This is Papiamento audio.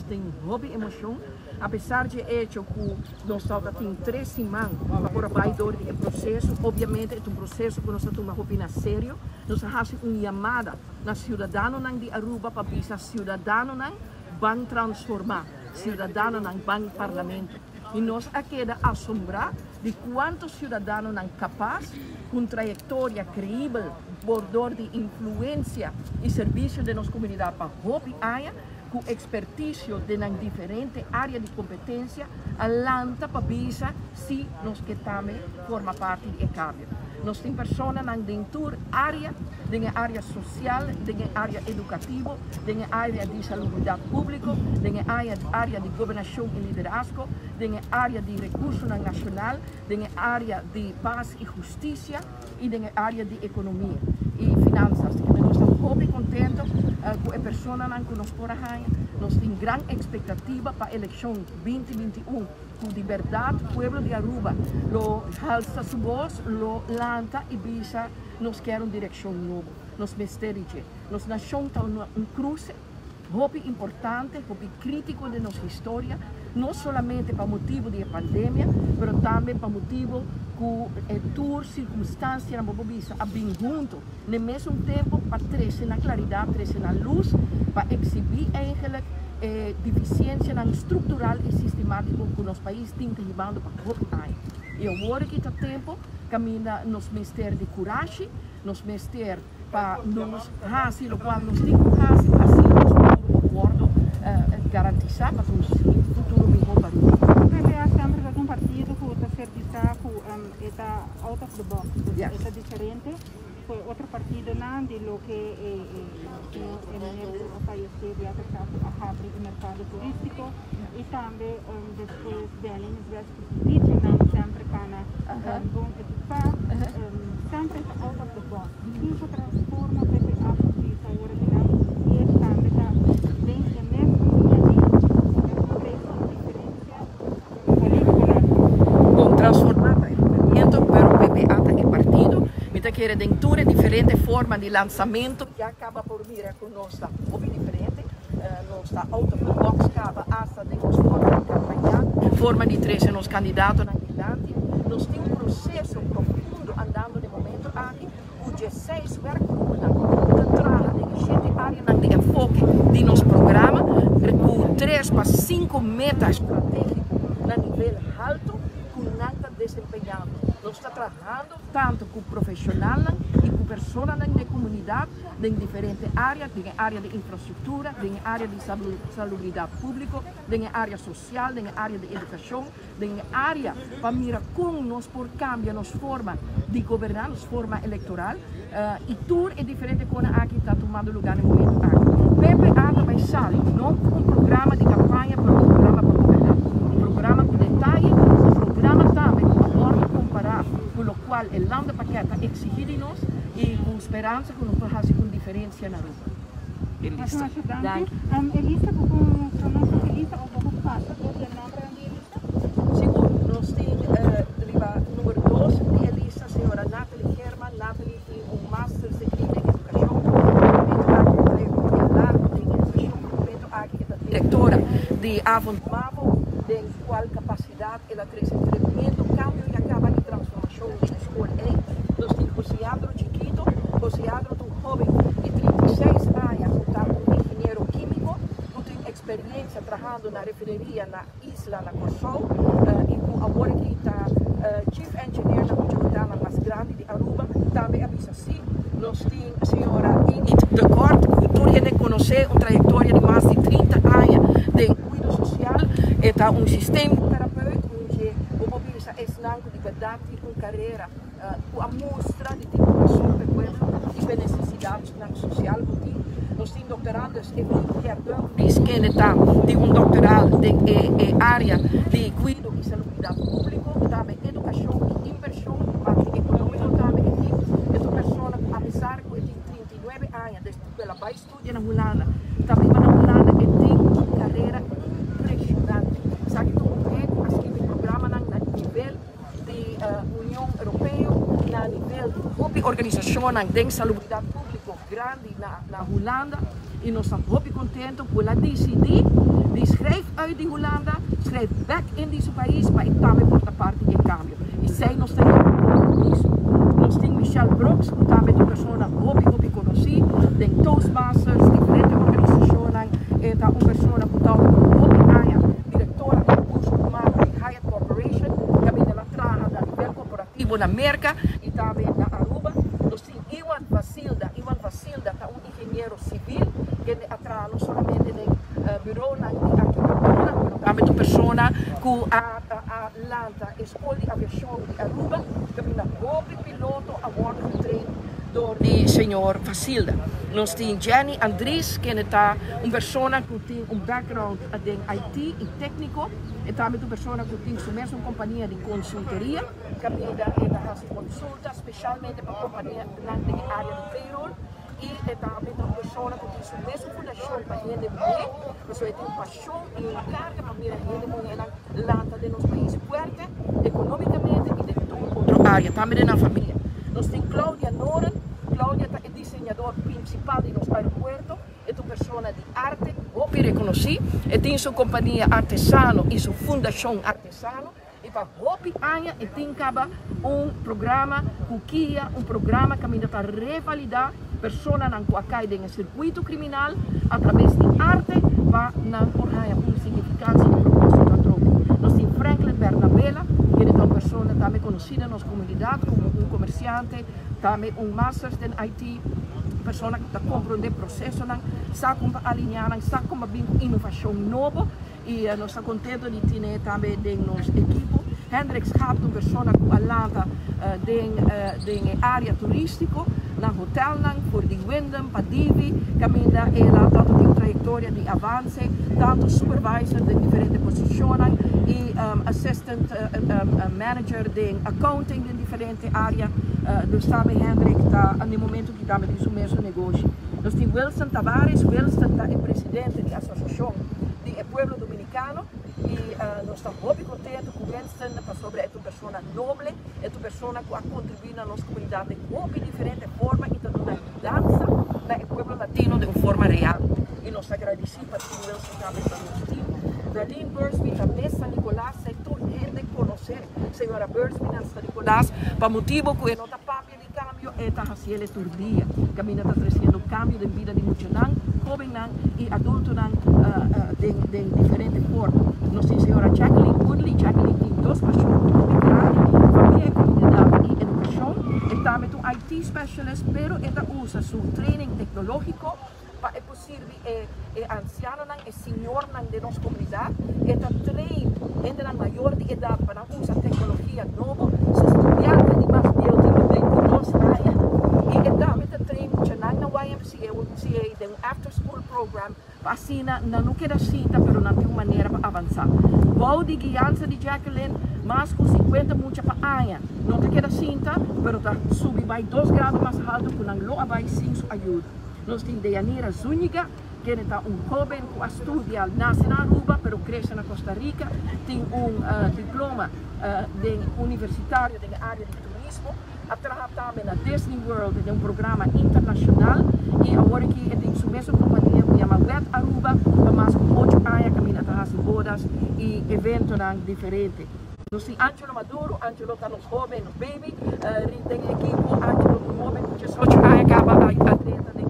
Tin hopi emocion, a pesar di hecho cu nos falta tin 3 siman pa por bay door di e proceso. Obviamente, e ta un proceso cu nos ta tuma hopi na serio. Nos a haci un yamada na ciudadanonan di Aruba pa bisa: "Ciudadanonan, ban transforma, ciudadanonan, ban parlamento." Y nos a keda asombra di cuanto ciudadanonan capaz, cu trayectoria creibel, bordor di influencia y servicio di nos comunidad pa hopi aña, cu experticio den diferente area di competencia, a lanta pa bisa si nos kier tambe forma parti di cambio. Nos tin personanan den tur area, den area social, den area educativo, den area di salubridad publico, den area di gobernacion y liderazgo, den area di recurso nacional, den area di paz y husticia y den area di economia y finanzas. Y nos ta hopi contento cu e personanan cu nos por a. Nos tin gran expectativa pa eleccion 2021, cu di berdad pueblo di Aruba lo halsa su voz, lo lanta y bisa: "Nos kier un direccion nobo, nos mester dje." Nos nacion ta un cruce hopi importante, hopi critico di nos historia, no solamente pa motibo di pandemia, pero tambe pa motibo cu tur circunstancia na bisa a bin hunto, na mesun tempo, pa trece na claridad, trece na luz, pa exhibi eigenlijk deficiencia structural y sistematico cu nos pais tin hibando pa hopi aña. Y awor cu ta tempo, caminda nos mester di curashi, nos mester pa nos haci locual nos tin cu haci, asina nos futuro wordo garantisa pa un futuro miho pa nos. PPA semper ta un partido cu ta certifica cu ta out of the box, ta diferente cu otro partidonan di loke e meneer a fayece di a habri e mercado turistico y tambe despues Benny West dicho nan semper cana bon equipa, semper ta out of the box. Kico transforma PPA pa awor nan y tambe ta den e mesun liña di diferencia politico? Bon, transforma ta e movimento, pero PPA ta e partido. Mi ta kere den tur diferente forma di lansamento. Ya caba por mira cu nos ta hopi diferente. Nos ta out of the box caba hasta den nos forma di campaña, forma di trece nos candidatonan dilanti. Nos tin un proceso profundo andando na e momento aki, cu 16 werkgroepen cu ta traha den 7 areanan di enfoke di nos programa, cu 3 pa 5 meta estrategico na nivel halto cu nan ta desempeñando. Nos ta trahando tanto cu profesional y cu personanan di comunidad den diferente area, den area di infrastructura, den area di salubridad publico, den area social, den area di educacion, den area pa mira con nos por cambia nos forma di goberna, nos forma electoral, y tur e diferente cosnan aki ta tumando luga na e momento aki. PPA ta bay sali, no un programa di campaña, pero un programa pa goberna. Un programa cu detaye, un programa tambe cu awor compara cu locual e landenpakket ta exigi di nos y cu speransa cu nos por haci un diferencia na Aruba. Elisa. Danki. Elisa, con nos Elisa of bo pasa door di nomber di Elisa? Sigur, nos tin riba number 2 di Elisa, señora Natalie Herman. Natalie tin un master's degree den educacion. Trayectoria largo den educacion. Momento aki ta directora di Avond Mavo, den cual capacidad el a trece tremendo cambio y a caba di transformacion den scol ey. Nos tin José Chiquito. José ta un hoben di 36 aña, cu ta un ingeniero quimico, cu tin experiencia trahando na refineria na isla na Corsou y cu awor aki ta chief engineer na un hotel mas grandi di Aruba, tambe a bisa si. Nos tin señora Ingrid de Kort, cu tur hende conoce, un trayectoria di mas di 30 aña den cuido social, ta un systeemtherapeut, un cu bisa esnan cu di berdad tin un carera cu a mustra di tin curason pa pueblo y pa necesidad social cu tin. Nos tin doctorandus Evelyn Pierre kende ta di un doctoral den e area di cuido y salubridad publico, tambe educacion y inversion, parte economico tambe e tin. E ta un persona cu, a pesar cu e tin 39 aña, desde cu el a bay studia na Hulanda, tambe na Hulanda, e tin un carera impresionante. Sabe cu un cu a skirbi programanan na nivel di Union Europeo, na nivel di hopi organisacionnan den salubridad publico grandi na Hulanda, y nos ta hopi contento cu el a dicidi di uit di Hulanda, schrijf bek in di su pais pa e tambe por ta parti di e cambio. Y esey nos ta yama compromiso. Nos tin Michelle Brooks cu tambe ta un persona hopi hopi conoci den Toastmasters, diferente organisacionnan. E ta un persona cu ta hopi aña directora di recurso humano di Hyatt Corporation, caminda el a traha na nivel corporativo na Merca y tambe na Aruba. Nos tin Iwan Vasilda. Iwan Vasilda ta un ingeniero civil kende a traha no solamente den bureaunan di arquitectura, pero tambe ta un persona cu a lanta e School di Aviacion di Aruba, caminda hopi piloto a wordo getrain door di señor Vasilda. Nos tin Jenny Andries, kende ta un persona cu tin un background den IT y tecnico. E tambe ta un persona cu tin su mesun compania di consultoria, caminda e ta haci consulta specialmente pa companianan den e area di payroll. Y e tambe ta un persona cu tin su mesun fundacion pa hende muhe, pasobra e tin un pasion y un carga pa mira hende muhenan lanta den nos pais fuerte economicamente y den tur otro area, tambe den nan familia. Nos tin Claudia Noren. Claudia ta e diseñador principal di nos aeropuerto. E ta un persona di arte hopi reconoci. E tin su compania Artesano y su fundacion Artesano. Y pa hopi aña e tin caba un programa cu kia, un programa caminda ta revalida personanan cu a cay den e circuito criminal a traves di arte pa nan por haya un significancia y proposito atrobe. Nos tin Franklin Bernabela, kende ta un persona tambe conoci den nos comunidad como un comerciante, tambe un masters den IT, persona cu ta comprende procesonan, sa con pa alinea nan, sa con pa bin cu innovacion nobo. Y nos ta contento di tine tambe den nos ekipo. Hendrik Schaap ta un persona cu a lanta den den e area turistico na hotelnan for di Wyndham pa Divi caminda el a tanto tin un trayectoria di avance tanto supervisor den diferente posicionnan y assistant manager den accounting den diferente area. Dus tambe Hendrik ta na e momento ki tambe tin su mesun negoshi. Nos tin Wilson Tavares, Wilson ta e presidente di asociacion di e pueblo dominicano y nos ta hopi contento cu Winston pasobra e ta un persona noble, e ta un persona cu a contribui na nos comunidad den hopi diferente forma y ta duna yudansa na e pueblo latino den un forma real y nos ta agradeci pa tin Wilson tambe pa nos team. Darlene Bursby ta mes San Nicolas, si tur hende conoce señora Bursby na San Nicolas pa motibo cu e no ta papia di cambio e ta haciele tur dia. Caminda ta treciendo cambio den bida di muchanan, hobennan y adultonan den den diferente forma. Nos tin señora Jacqueline Woodley. Jacqueline tin dos pasion hopi grandi, familia y comunidad y educacion. E tambe ta un IT specialist pero e ta usa su training tecnologico pa e por sirbi e e ancianonan, e señornan den nos comunidad. E ta train hendenan mayor di edad pa nan usa tecnologia nobo. Su studiante di mas bieu tin 92 aña y e tambe ta train muchanan na YMCA den un after school program pa asina nan no keda sinta pero nan tin un manera pa avansa. Bou di guiansa di Jacqueline mas cu 50 mucha pa aña no ta keda sinta pero ta subi bay dos grado mas halto cu nan lo a bay sin su ayuda. Nos tin Deyanira Zúñiga, kende ta un hoben cu a studia, nace na Aruba pero crece na Costa Rica, tin un diploma den universitario den e area di turismo, a traha tambe na Disney World den un programa internacional y awor aki e tin su mesun compania cu yama Wet Aruba pa mas cu ocho aña caminda ta haci bodas y eventonan diferente. Nos tin Angelo Maduro, Angelo ta nos hoben, nos baby, den e ekipo. Angelo ta un hoben cu 18 aña caba a drenta den.